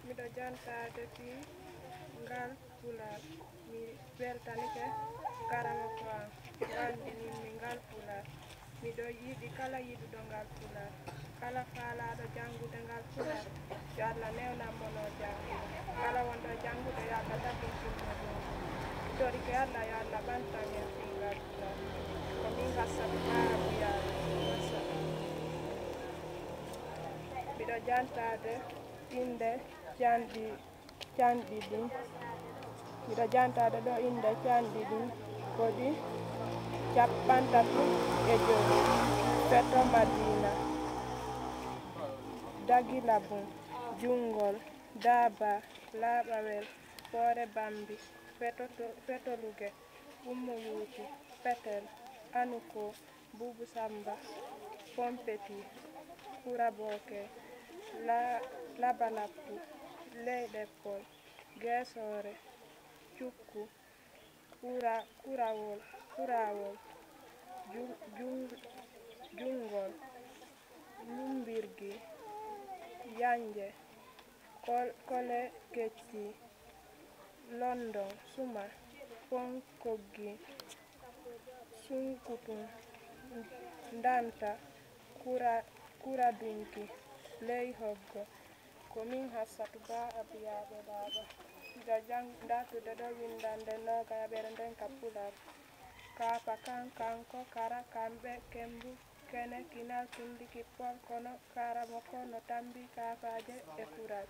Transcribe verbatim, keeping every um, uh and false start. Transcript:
Miɗo jantaade fii ngal Pulaar. Mi weltanike karamoko am, wallini mi ngal Pulaar. Miɗo yiɗi kala yiɗuɗo ngal Pulaar. Kala faalaaɗo janngude ngal Pulaar, yo Alla newnan mo no janngude. Kala wonɗo janngude, yo Alla tabintin mo ɗum. Mi torike Alla, yo Alla ɓantan en fii ngal Pulaar. Ko min Hassatu Baa Abuyaade. Miɗo jantaade innde canɗi, canɗi ɗin. Miɗo jantaade ɗo innde canɗi ɗin. Ko ɗi cappanɗe tati e jowi. Feto Madiina, Dagilabun, Junngol, Daaba, Laaɓawel, Foore Bambi, Feto, Feto Luge, Ummu Yuuti, Petel, Anuko, Buubu Sammba, Pompeti, Kura Booke, La, Labalappu, Ley Ɗeppol, Geesoore, Cukku, Kura, Kurawol, Kurawol, Jun, Jun, Junngol, Lumbirgi, Yanje, Kol, Kole Kecci, London, Suma, Fonkoggi, Sunkutun, Ndanta, Kura, Kura Dunki, Ley Hoggo. Ko min Hassatu Baa Abuyaade Baaba. Miɗo jang, dartude ɗo winndannde noogayaɓere nden ka Pulaar. Kaafa kan, kanko, kara, kamɓe, kembu, kene, kinal, tindi, kippol, kono, karamoko, no tambi, kaafaaje e kural.